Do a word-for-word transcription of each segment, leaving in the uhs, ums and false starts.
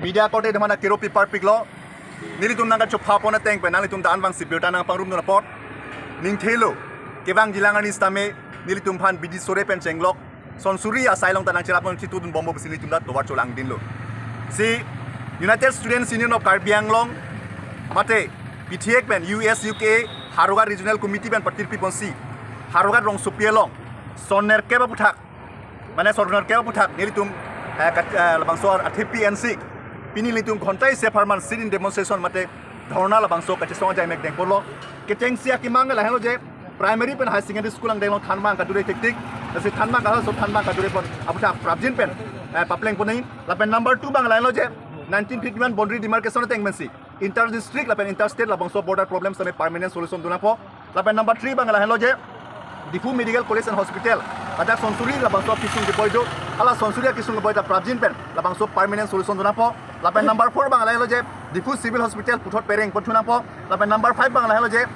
Media korte demana kero pipar piklo. Nelitum nangkachopha pon ateng pen nanglitum ta anvang si birta nangpangrumdun apot. Ningthelo. Kevangjilang arni sitame nelitum aphan bidi sore pen chenglok. Sonsuri asai along ta nangcherap nangchitudun bombo pusi nelitum ta tovar cholangdunlo. Si United Students Union of Karbi Anglong mate P T A pen U S U K Howraghat Regional Committee pen patirpi ponsi Howraghat rongsopi along son nerkep aphuthak, mane son nerkep aphuthak nelitum, eh, kat-, eh, labangso athepi ensi pini nelitum ghonta isi apharman sit-in demonstration mate dhorna labangso kachesong ajai mek dengponlo. Kechengsi akemang lahenlo je primary pen high secondary school angdeng along thanbang kadure thektik. Lasi thanbang ka, so thanbang kadure pon aphuthak prapjin pen, eh, papleng pon nangji. Lapen number two abang lahenlo je nineteen fifty-one boundary demarcation ateng pensi inter district lapen inter state labangso border problem sitame permanent solution dun nangpo. Lapen number three abang lahenlo je Diphu Medical College and Hospital, ladak Sonsuri labangso akesung keboi do, hala Sonsuri akesung keboi ta prapjin pen labangso permanent solution dun nangpo. Lapen number four abang lahenlo je Diphu Civil Hospital puthot pereng pon thu nangpo. Lapen number five abang lahenlo je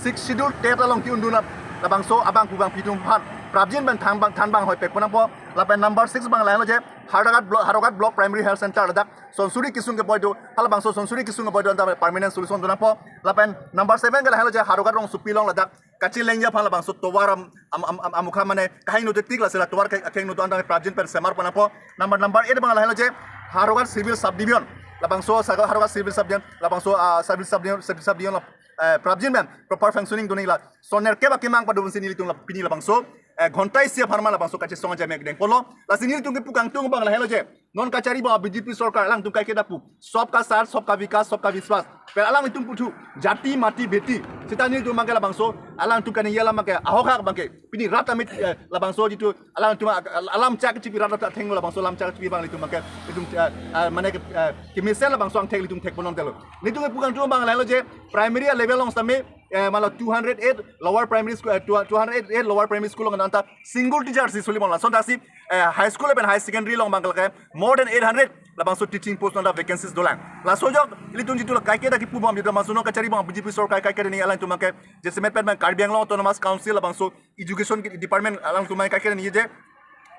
Sixth Schedule TET along ki-undun labangso abang kubang pitum aphan prapjin pen thanbang, thanbang hoi pek pon nangpo. Lapen number six abang lahenlo je Howraghat Blo-, Howraghat Block Primary Health Center ladak Sonsuri kesung keboi do, halabangso Sonsuri kesung keboi do anta permanent solution dun nangpo. Lapen number seven ke lahenlo je Howraghat rongsopi along ladak kachelengji aphan labangso tovar am-, am-, am-, am-, amukha mane kahingno thektik, lasi la tovar ke-, akehingno do anta prapjin pen semar pon nangpo. Number, number eight abang lahenlo je Howraghat Civil Subdivision, labangso saga Howraghat Civil Subdivision, labangso, ah, Civil Subdivision, Civil Subdivision la, eh, prapjin pen proper functioning dun nangji, la son nerkep akemang padunsi nelitum la pini labangso, eh, ghonta isi apharman labangso kachesong ajai mek dengponlo. Lasi nelitum kepu kangtung abang lahenlo je non kachari abang B J P sorkar alangtum kaiketa pu, "Sabka Saath, Sabka Vikas, Sabka Vishwas." Pen alangtum puthu jati mati beti. Sita nelitum abangke labangso alangtum kaningje alam abangke ahok hak abangke pini rat amit, eh, labangso jitu alangtum a-, a-, alam chak chipi rat athengno labangso alam chak chipi abang nelitum abangke itum, eh, eh, mane ke, eh, kemesen labangso angthek nelitum thek pon nangtelo. Nelitum kepu kangtung abang lahenlo je primary level along sitame, eh, mala two hundred eight lower primary school, eh, two, two hundred eight lower primary school along anta single teacher si suli bomlo. Lason thasi, eh, high school lapen high secondary along abangke more than eight hundred labangso teaching post anta vacancies dolang. Laso ajok ilitum jitu la kaiketa kepu bom jitu masu non kachari abang B J P sorkar kaiketa nangji alangtum abangke jasemet pen abang Karbi Anglong Autonomous Council labangso education department alangtum abang kaiketa nangji je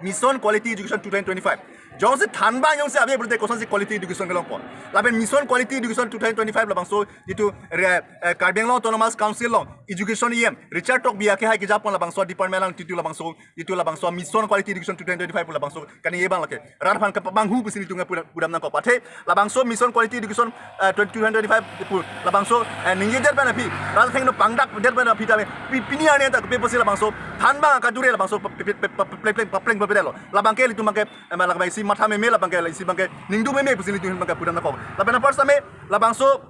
Mission Quality Education two thousand twenty-five. Jongsi thanbang jongsi ave pulote kosonsi quality education kelong pon. Lapen Mission Quality Education two thousand twenty-five labangso jitu re-, eh, Karbi Anglong Autonomous Council along education E M Richard Tokbi akehai kejapon labangso department along jitu labangso, jitu labangso Mission Quality Education two thousand twenty-five pu labangso kaningje abang lake rat aphan kepabang hu pusi nelitum pura-, pudam nangkok. Athe labangso Mission Quality Education, eh, twenty, two thousand twenty-five pu labangso, eh, ningjedet pen aphi rat athengno pangdakdet pen aphi tame pi-, pini arni anta kopi pusi labangso thanbang kadure labangso pe-, pe-, pe-, pe-, papleng, papleng, papleng, papleng lo. Labangke ilitum abangke, eh, labang isi matha meme, labangke isi abangke ningduk meme pusi nelitum abangke pudam nangkok. Lapen apar sitame labangso,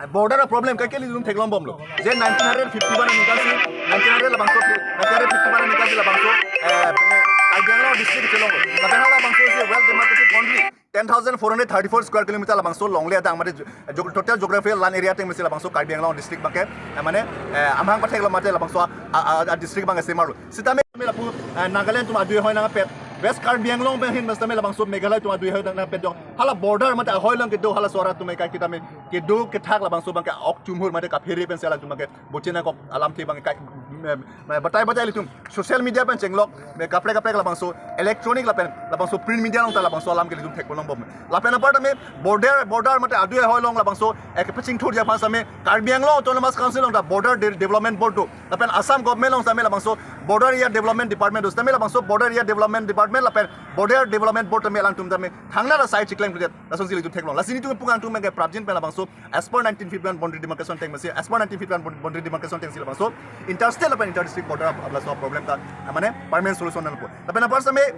eh, border problem kaike ilitum theklong bomlo. Je nineteen fifty-one aningkan si, nineteen hundred labangso, nineteen fifty-one aningkan si labangso, eh, pene Karbi Anglong district chelonglo. Lapen halabangso isi well demarcated boundary ten thousand four hundred thirty-four square kilometer labangso longle adang mate jo-, jo-, total geographical land area ateng pensi labangso Karbi Anglong district abangke, eh, mane, eh, amahang patheklo mate labangso a, a, a district abangke semarlo. Sitame lapu, eh, Nagaland atum adui ahoi nangpet, West Karbi Anglong pen ahin sitame labangso Meghalaya atum adui ahoi nangpet jok. Hala border mate ahoi along kedo hala so arat atum kaiketa me kedo kethak labangso abangke ok chumhur mate kaphere pensi alangtum abangke boche nangkok alamthe abangke kai, em, em, batai batai ilitum social media pen chenglok, me kaprek kaprek labangso electronic lapen labangso print media along ta labangso alam ke ilitum thek pon long bom. Lapen apar tame border, border mate adui ahoi along labangso, eh, kepachingthurji aphan sitame Karbi Anglong Autonomous Council along ta Border De-, Development Board do. Lapen Assam government along sitame labangso Border Area Development Department do. Sitame labangso Border Area Development Department lapen Border Development Board tame alangtum tame thangnat asai chiklem kudet. Lasonsi ilitum theklong. Lasi nelitum kepu kangtung abangke prapjin pen labangso as per nineteen fifty-one boundary demarcation ateng pensi, as per nineteen fifty-one bound-, boundary demarcation atengsi labangso inter state lapen inter district border ap-, apot laso problem ta, ah, mane permanent solution nangpo. Lapen apar sitame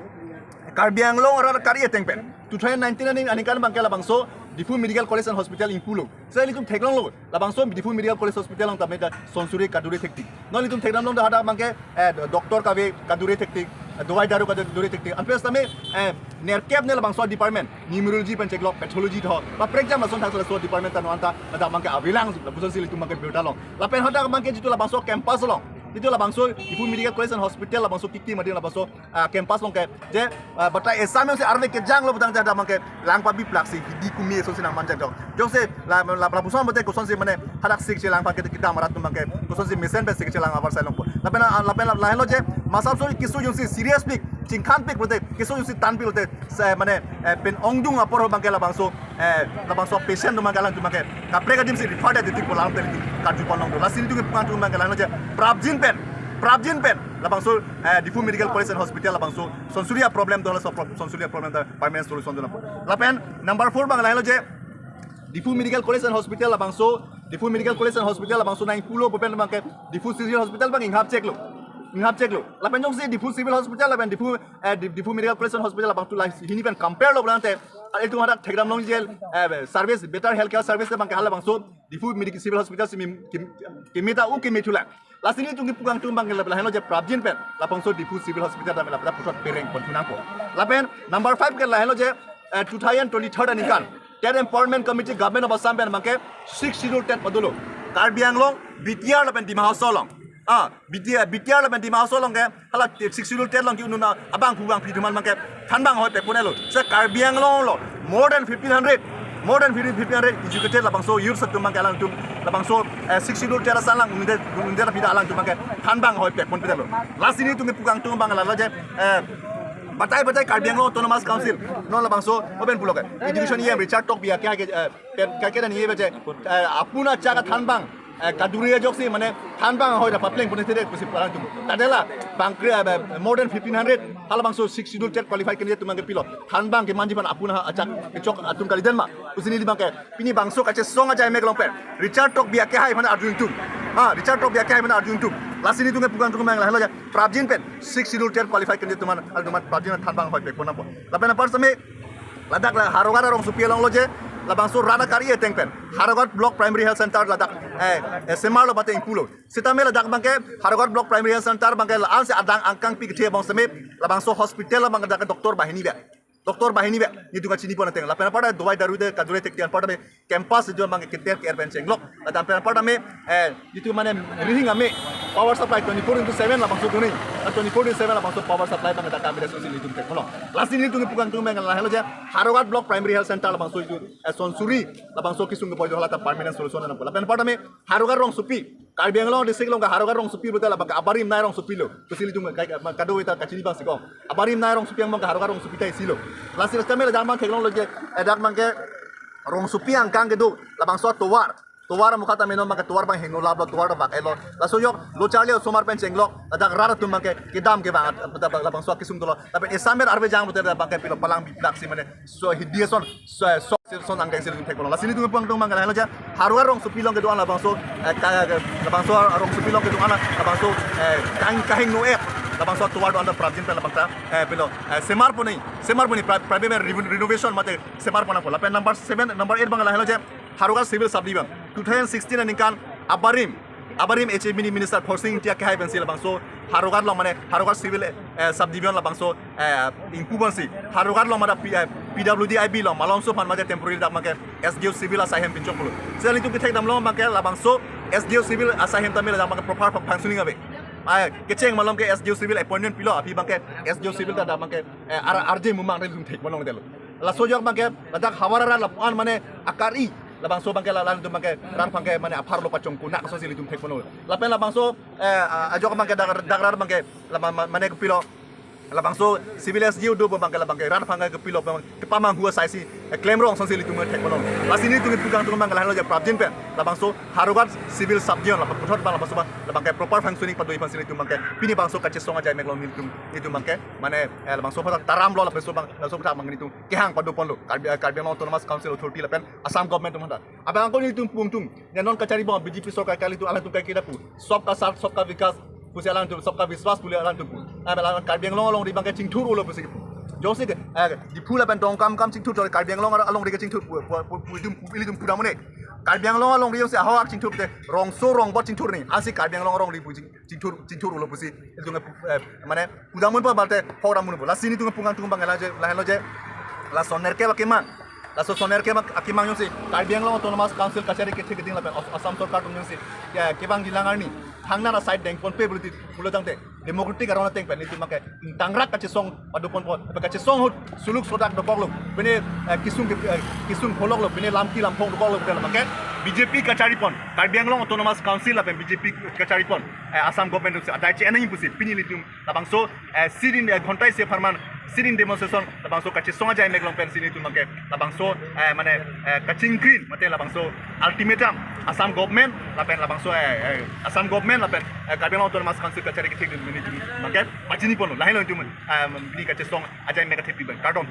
Karbi Anglong arat kari ateng pen two thousand nineteen ani, aningkan abangke labangso Diphu Medical College and Hospital ingpulo. Sita ilitum theklonglo, labangso Diphu Medical College Hospital along tame ta Sonsuri kadure thektik. Non ilitum thekdam long ta hadak abangke, eh, do-, doctor kave kadure thektik, eh, dawai daru kadure thektik. Anpes tame, eh, nerkep ne labangso department, numerology pen chenglok, pathology tho, ba prekjam lason thak laso department ta non anta, hadak abangke avelang, lapusonsi ilitum abangke birta long. Lapen hadak abangke jitu labangso campus along, jitu labangso Diphu Medical College and Hospital labangso kiki madin labangso, ah, campus along ke, je, ah, batai esam jongsi arve kejanglo putangte hadak abangke lang pabiplak si hidi kumi asonsi nangmanjak jok. Jongsi la, la, lapuson mate kosonsi mane hadak sik si lang paket kita marat atum abangke kosonsi mesen pen sik si lang avarsai longpo. Lapen, ah, lapen la, lahenlo je masap sori kisu jongsi serious pik chingkhanpik pulote, keso jusi tanpik pulote, se mane, eh, pen ongdung apor abangke labangso, eh, labangso patient atum abangke alangtum abangke kaprek adim si refer det titik pu alam tadi karju ponlong do. Lasi nelitum kepukang atum abangke lahelo je prapjin pen, prapjin pen labangso, eh, Diphu Medical College and Hospital labangso sonsuri a-problem do, laso pro-, sonsuri a-problem ta permanent solution do nangpo. Lapen number four abang lahelo je Diphu Medical College and Hospital labangso, Diphu Medical College and Hospital labangso nangpulo pu pen abangke Diphu Civil Hospital abang inghap cheklo. Inghap cheklo. Lapen jongsi Diphu Civil Hospital lapen Diphu, eh, Dip-, Diphu Medical College and Hospital labangso lahei hini pen compare lo pulote, eh, itum hadak thekdam longji, eh, service, better healthcare service abangke halabangso Diphu Medical Civil Hospital si mim-, kim-, kimita u kimi thulang. Lasi nelitum kepukang atum abangke lahelo je prapjin pen labangso Diphu Civil Hospital ta lapen puthot pereng pon thu nangpo. Lapen number five ke lahelo je, eh, two thousand twenty-third aningkan TET Empowerment Committee Government of Assam pen abangke Sixth Schedule TET padolo. Karbi Anglong, B T R lapen Dima Hasao along. Ah, B T R, B T R lapen Dima Hasao along ke hala Sixth Schedule TET along ke-un'un abang hu abang phi atum abangke thanbang ahoi pekponlo. Se Karbi Anglong lo more than fifteen hundred, more than fifteen hundred educated labangso youth atum abangke alangtum labangso, eh, Sixth Schedule TET asal lang un'undet, un'undet aphi ta alangtum abangke thanbang ahoi pekponpetlo. Lasi nelitum kepukang atum abang lahelo je, eh, batai batai Karbi Anglong Autonomous Council non labangso open pulo ke Education E M Richard Tokbi akehai ke, eh, pen kake dan ye baje, eh, apun achak athanbang, eh, kaduri ajoksi mane thanbang ahoi ta papleng pon thede pusi pu alangtum. Tadela bangkre, eh, more than fifteen hundred halabangso Sixth Schedule TET qualified candidate atum abangke pilo. Thanbang kemanji aphan apun ha achak kechok atum kalidet ma pusi neli abangke pini bangso kachesong ajai mek along pen Richard Tokbi akehai aphan arju ingtung. Ah, Richard Tokbi akehai aphan arju ingtung. Lasi nelitum kepukang atum abang lahelo je prapjin pen Sixth Schedule TET qualified candidate atum aphan, atum aphan prapjin thanbang ahoi pekpon nangpo. Lapen apar sami ladak la Howraghat arongsopi along lo je labangso rat akari ateng pen Howraghat Block Primary Health Center ladak, eh, eh, semar lo mate ingpulo. Sitame ladak abangke Howraghat Block Primary Health Center abangke la-an si adang angkang pi kethe abang sami labangso hospital abang ladak doctor banghini ave. Doctor banghini ave. Nelitum kachini pon ateng. Lapen apar ta dawai daru de kadure thekti anpar tame campus jo abangke keter ke-er pen chenglok. Lapen apar tame, eh, nelitum mane rihing ame power supply twenty-four into seven labangso do-an. Ah, twenty-four into seven labangso power supply abang ladak kami resource nelitum thekponlo. Lasi nelitum kepukang atum abang lahelo je Howraghat Block Primary Health Center labangso itum, eh, sonsuri labangso kesung kepoi do hala ta permanent solution nangpo. Lapen apar tame Howraghat arongsopi, Karbi Anglong district along ke Howraghat arongsopi pulote labangke abarim nei arongsopi lo. Pusi nelitum kai, kai, kadokave ta kachini abang si ko. Abarim nei arongsopi abangke Howraghat arongsopi ta isi lo. Lasi sitame ladak abang theklonglo je, eh, dak abangke rongsopi angkang kedo labangso tovar. Tovar mukha tame non abangke tovar abang hingno lap lo, tovar ta bak-et lo. Laso ajok lo charli osomar pen chenglok ladak rat atum abangke kedam kevang labangso akesung dolo. Lapen esamer arve jang pulote abangke pilo palang biplak si mane so hidi ason, so, so, so son angdeng si nelitum thekponlo. Lasi nelitum kepukang atum abang lahelo je Howraghat arongsopi along kedo-an labangso, eh, ka-, ka-, labangso arongsopi along kedo-an labangso, eh, kahing, kahingno-et labangso tovar do-an ta prapjin pen labangta, eh, pilo, eh, semar ponji, semar ponji pra-, private reno-, renovation mate semar pon nangpo. Lapen number seven, number eight abang lahelo je Howraghat Civil Subdivision. Two thousand sixteen aningkan abarim, abarim H A mini minister Khorsing Engti akehai pensi labangso Howraghat along mane Howraghat Civil, eh, Subdivision labangso, eh, ingpu pensi Howraghat along mane P-, eh, P W D I B along malomso aphan mate temporary dak abangke S D O Civil asai hem pinchoklo. Sita nelitum kethekdam along abangke labangso S D O Civil asai hem tame ladak abangke proper functioning ave. Ai, kecheng malom ke S D O Civil appointment pilo, aphi abangke S D O Civil ta dak abangke, eh, ar-, arje mumang nelitum thekponlong detlo. Laso ajok abangke ladak havar arat lapu-an mane akari labangso abangke la, latum abangke rat abangke mane apharlo pachongkok nang ason si nelitum thekponlo. Lapen labangso, eh, a-, ajok abangke dak, dak rat abangke la ma-, ma-, mane kepilo labangso Civil S D O do abangke labangke rat abangke kepilo abang kepamanghu asai si, eh, klemrong ason si nelitum thekponlo. Lasi nelitum kepukang atum abang lahelo je prapjin pen labangso Howraghat Civil Subdivision lapen puthot abang labangso abang labangke proper functioning pado-i aphan si nelitum abangke pini bangso kachesong ajai mek along nelitum, nelitum abangke mane, eh, labangso aphan taram lo lapen so abang, labangso aphan abang nelitum kehang padoponlo Karbi, eh, Karbi Anglong Autonomous Council Authority lapen Assam government atum aphan ta. Abang angko nelitum pu ingtung, ne non kachari abang B J P sorkar kali atum alangtum kai kida pu, sabka saath sabka vikas pusi alangtum, sabka vishwas pu alangtum pu. Abang alang Karbi Anglong alongri abangke chingthur-olo pusi pu. Jongsi ke, eh, Diphu lapen Dongkamukam chingthur, Karbi Anglong alongri ke chingthur pu, pu, pu, pu, itum pu, ilitum pudam un-e. Karbi Anglong alongri jongsi ahok chingthur te, rongso rongbot chingthur nangji. Ansi Karbi Anglong alongri pu ching, chingthur, chingthur-olo pusi ilitum, eh, mane pudam unpo, balte hok dam unpo. Lasi nelitum kepukang atum abang lahelo je, lahelo je. Laso nerkep akemang. Laso sonerkep akemang jongsi Karbi Anglong Autonomous Council kachari kethe keding lapen As-, Assam sorkar atum jongsi, ya, kevangji lang arni thangnat asai dengponpe pulote, pulo tangte democratic aron ateng pen nelitum abangke ingtangrak kachesong padoponpo, kachesong ahut suluk sodak dokoklo, pine, eh, kesung ke, eh, kesung pholoklo, pine lamki lamphong dokoklo, pine abangke B J P kacharipon, Karbi Anglong Autonomous Council lapen B J P kacharipon, eh, Assam government atum si adai che-en nangji pusi pini ilitum labangso, eh, sit-in, eh, ghonta isi apharman sit-in demonstration labangso kachesong ajai mek along pensi ilitum abangke labangso, eh, mane, eh, kachingkrin mate labangso ultimatum Assam government lapen labangso, eh, eh, Assam government lapen, eh, Karbi Anglong Autonomous Council kachari kethek atum ilitum abangke pachiniponlo. Lahelo ilitum, eh, pini kachesong ajai mek athepi abang. Kardom.